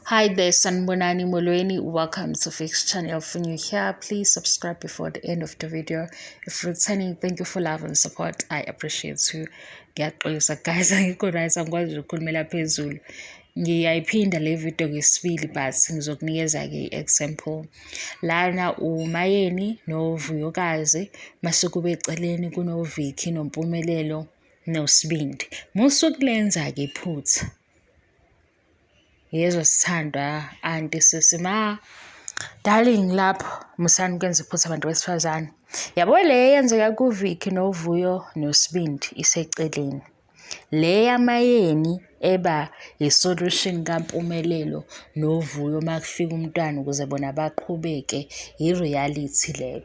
Hi there, Sanibonani Molweni. Welcome to Fix Channel. If you're new here, please subscribe before the end of the video. If returning, thank you for love and support. I appreciate you. Ngiyaxolisa guys, angikho right, angikwazi ukukhulumela phezulu. Ngiyayiphinda le video ngesibili but ngizokunikeza-ke i-example. Lana uMayeni noVuyokazi, mase kube eceleni kunoVicky noMpumelelo noSibindi. Musa ukulenza-ke iphutha. Yezwa sithandwa, anti, sisi, ma, darling, lapho musani ukwenza iphutha abantu besifazane. Yabo le eyenzeka kuVicky noVuyo noSibindi iseceleni. Le yaMayeni eba i-solution kaMpumelelo noVuyo uma kufika umntwana ukuze bona baqhubeke, i-reality leyo.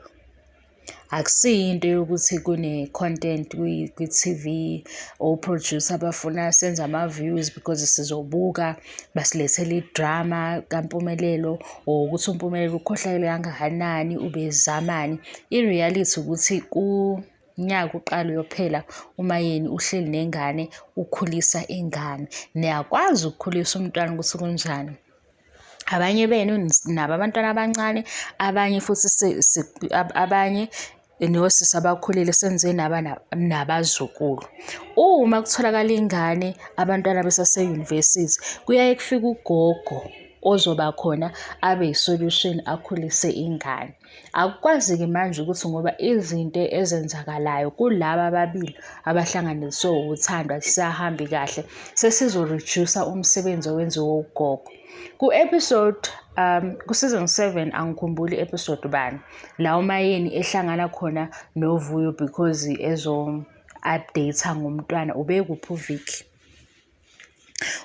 Akusiyo into yokuthi kune-content kwi-TV, o-producer bafuna senze ama-views because sizobuka basilethele i-drama kaMpumelelo or ukuthi uMpumelelo ukhohlakele kangakanani, ubezamani. I-reality ukuthi kunyaka uqala uyophela uMayeni uhleli nengane, ukhulisa ingane. Niyakwazi ukukhulisa umntwana ukuthi kunjani. Abanye benu nabo abantwana abancane, abanye futhi abanye nosisi abakhulile senze naba nabazukulu. Uma kutholakala ingane abantwana besase-university, kuyaye kufike ugogo ozoba khona abe yi-solution akhulise ingane. Akukwazi-ke manje ukuthi ngoba izinto ezenzakalayo kulaba ababili abahlanganiswe uthando akusahambi kahle, sesizo-reduce-a umsebenzi owenziwa ugogo. Ku-episode ku-season 7, angikhumbuli episode bani, la uMayeni ehlangana khona noVuyo because ezo-update-a ngomntwana, ubekuphi uVicky?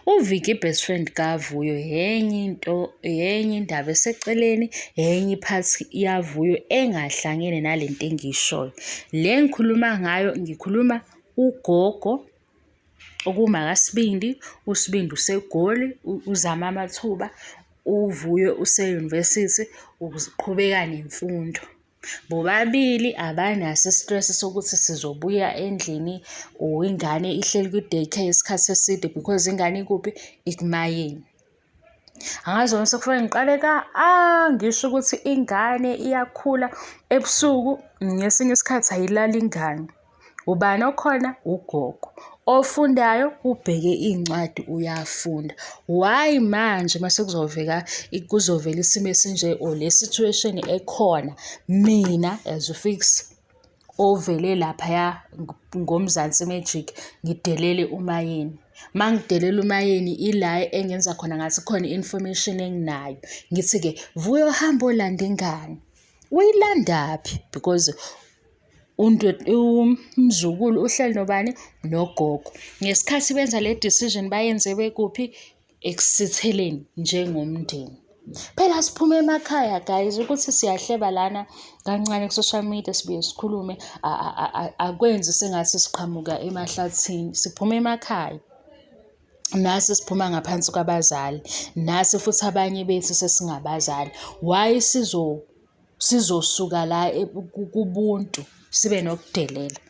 UVicky i-best friend kaVuyo, yenye into, yenye indaba eseceleni, enye i-part yaVuyo engahlangene nalento engiyishoyo. Le engikhuluma ngayo, ngikhuluma ugogo okuwumakaSibindi, uSibindi useGoli uzama amathuba, uVuyo use-university uqhubeka nemfundo. Bobabili abanaso i-stress sokuthi sizobuya endlini or ingane ihleli kwi-day care isikhathi eside because ingane ikuphi? Ikumayeni. Angazi noma sekufanele ngiqale ka-A ngisho ukuthi ingane iyakhula ebusuku, ngesinye isikhathi ayilali ingane. Ubani okhona? Ugogo. Ofundayo ubheke iy'ncwadi uyafunda. Why manje mase kuzoveka kuzovela isimo esinje or le situation ekhona, mina as uFix ovele laphaya ngoMzansi Magic ngidelele uMayeni. Uma ngidelela uMayeni ila engenza khona ngathi khona i-information enginayo. Ngithi-ke Vuyo hamba olanda ingane. Uyilandaphi? Because umzukulu uhleli nobani? Nogogo. Ngesikhathi benza le decision bayenze bekuphi? Ekusitheleni njengomndeni. Phela siphume emakhaya guys, ukuthi siyahleba lana kancane ku-social media sibuye sikhulume akwenzi sengathi siqhamuka emahlathini. Siphuma emakhaya. Nasi siphuma ngaphansi kwabazali, nasi futhi abanye bethu sesingabazali. Why sizosuka la kubuntu sibe nokudelela?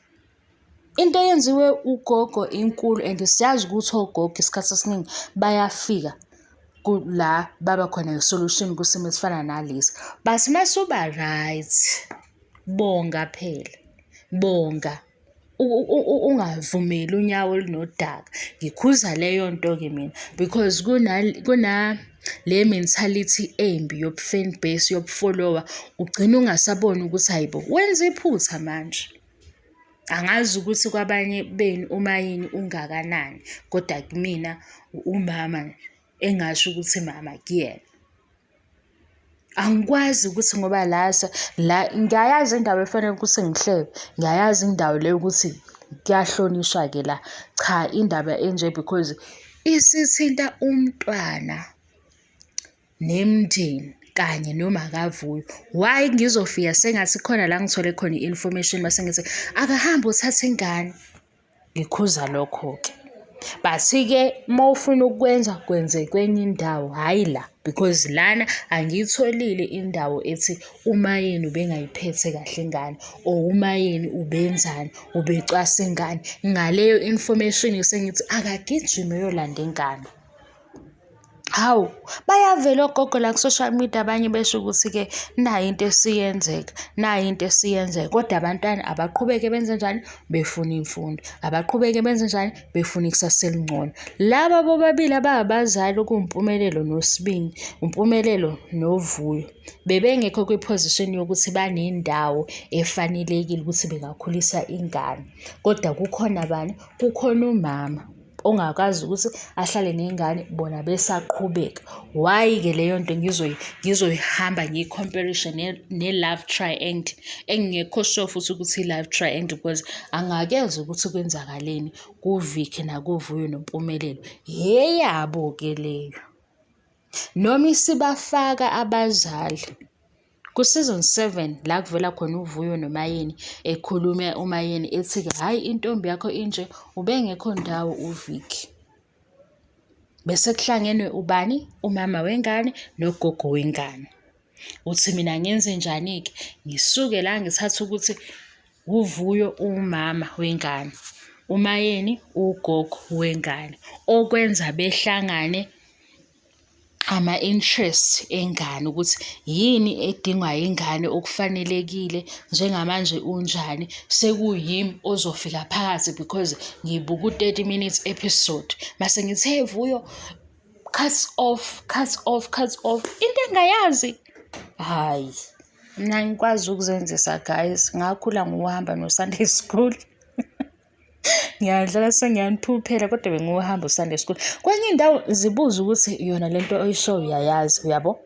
Into eyenziwe ugogo inkulu and siyazi ukuthi ogogo isikhathi esiningi bayafika la baba khona i-solution kusimo esifana nalesi. But mase uba right, bonga phela, bonga. Ungavumeli unyawo olunodaka. Ngikhuza leyo nto-ke mina because kuna le mentality embi yobu-fan base, yobu-follower, ugcine ungasaboni ukuthi hhayi bo, wenza iphutha manje. Angazi ukuthi kwabanye benu uMayeni ungakanani, kodwa kumina umama engasho ukuthi mama kuyena. Angikwazi ukuthi ngoba la la ngiyayazi indawo efanele ukuthi ngihlebe, ngiyayazi indawo le yokuthi kuyahlonishwa-ke la. Cha, indaba enje because isithinta umntwana nemndeni kanye nomakaVuyo. Why ngizofika sengathi khona la ngithole khona i-information mase ngithi akahambe uthathe ingane. Ngikhuza lokho-ke. But-ke uma ufuna ukukwenza kwenze kwenye indawo, hhayi la because lana angiyitholile indawo ethi uMayeni ubengayiphethe kahle ingane or uMayeni ubenzani, ubecwasa ingane. Ngaleyo information sengithi akagijime uyolanda ingane. Hawu, bayavela ogogo la ku-social media abanye besho ukuthi-ke nayi into esiyenzeka, nayi into esiyenzeka, kodwa abantwana abaqhubeke benze njani? Befuna imfundo. Abaqhubeke benze njani? Befuna ikusasa elingcono. Laba bobabili ababazali okuwuMpumelelo noSibindi, uMpumelelo noVuyo, bebengekho kwi-position yokuthi banendawo efanelekile ukuthi bengakhulisa ingane, kodwa kukhona bani? Kukhona umama ongakwazi ukuthi ahlale nengane bona besaqhubeka. Why-ke leyo nto ngizoyihamba ngiyi-compare-ishe ne-love triangle engingekho sure futhi ukuthi i-love triangle because angakezwa ukuthi kwenzakaleni kuVicky nakuVuyo noMpumelelo. Eyabo-ke leyo. Noma isibafaka abazali ku-season 7 la kuvela khona uVuyo noMayeni ekhuluma uMayeni ethi-ke hhayi intombi yakho inje ubengekho ndawo uVicky. Bese kuhlangenwe ubani? Umama wengane nogogo wengane. Uthi mina ngenze njani-ke? Ngisuke la ngithathe ukuthi uVuyo umama wengane, uMayeni ugogo wengane. Okwenza behlangane ama-interest engane ukuthi yini edingwa yingane okufanelekile njengamanje unjani. Sekuyimi ozofika phakathi because ngibuka u-thirty minutes episode. Mase ngithi, hey Vuyo, cuts off, cuts off, cuts off. Into engayazi. Hhayi, mina ngikwazi ukuzenzisa guys. Ngakhula ngokuhamba no-Sunday school. Ngiyadlala sengiyaniphuphela kodwa bengiwuhamba u-Sunday school. Kwenye indawo zibuze ukuthi yona lento oyishoyo uyayazi uyabo?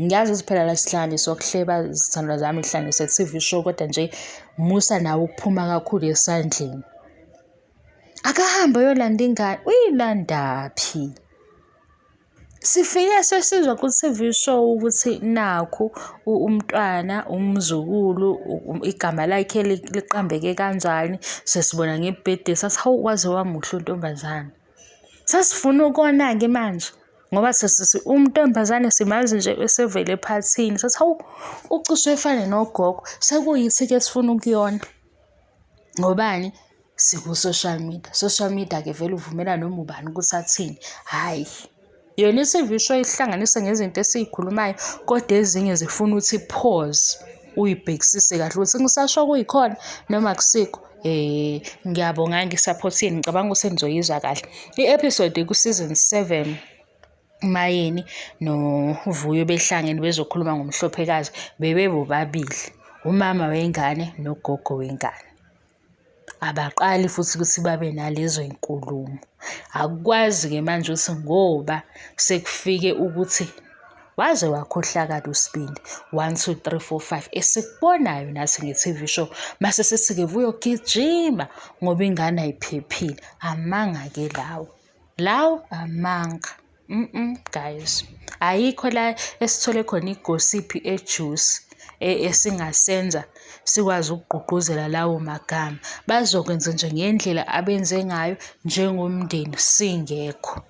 Ngiyazi ukuthi phela la sihlanganiswa ukuhleba zithandwa zami ihlanganise TV show kodwa nje musa nawe ukuphuma kakhulu esandleni. Akahambe ayolanda ingane. Uyilandaphi? Sifike sesizwa ku-T_V show ukuthi nakhu umntwana, umzukulu, igama lakhe liqambeke kanjani. Sesibona nge-birthday sathi, hawu waze wamuhle untombazane. Sesifuna ukona-ke manje ngoba umntombazane simazi nje esevele ephathini. Sathi, hawu ucishe efane nogogo. Sekuyithi-ke esifuna ukuyona. Ngobani? Siku-social media. Social media-ke vele uvumela noma ubani ukuthi athini. Hhayi, yona i-T_V show ihlanganise ngezinto esiy'khulumayo, kodwa ezinye zifuna ukuthi pause, uyibhekisise kahle ukuthi ngisasho kuyikhona noma akusikho. Ngiyabonga nge-support yenu, ngicabanga ukuthi senizoyizwa kahle. I-episode iku-season 7. UMayeni noVuyo behlangene bezokhuluma ngoMhlophekazi bebebobabili, umama wengane nogogo wengane. Abaqali futhi ukuthi babe nalezo y'nkulumo. Akukwazi-ke manje ukuthi ngoba sekufike ukuthi waze wakhohlakala uSibindi, one, two, three, four, five, esikubonayo nathi nge-T_V show, mase sithi-ke Vuyo gijima ngoba ingane ayiphephile. Amanga-ke lawo. Lawo amanga. Guys. Ayikho la esithole khona igosiphi ejuice esingasenza sikwazi ukugqugquzela lawo magama. Bazokwenza nje ngendlela abenze ngayo njengomndeni singekho.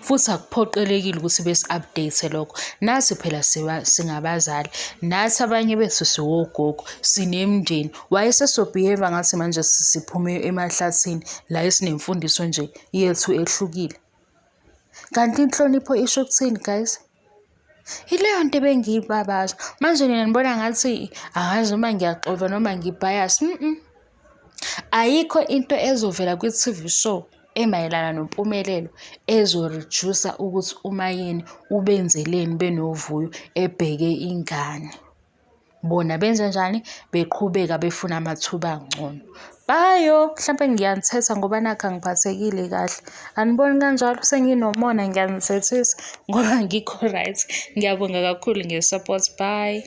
Futhi akuphoqelekile ukuthi besi-update lokho. Nathi phela singabazali, nathi abanye bethu siwogogo, sinemindeni. Wayeseso-behave-a ngathi manje siphume emahlathini la esinemfundiso nje yethu ehlukile. Kanti inhlonipho isho ukuthini guys? Ileyo nto ebengiyibabaza. Manje nina nibona ngathi angazi noma ngiyaxova noma ngi-bias. Ayikho into ezovela kwi-T_V show emayelana noMpumelelo ezo-reduce-a ukuthi uMayeni ubenzeleni benoVuyo ebheke ingane. Bona benze njani? Beqhubeka befuna amathuba angcono. Bayo, mhlampe ngiyanithetha ngoba nakhu angiphathekile kahle. Aniboni kanjalo? Senginomona ngiyanithethisa ngoba angikho right. Ngiyabonga kakhulu nge-support. Bye.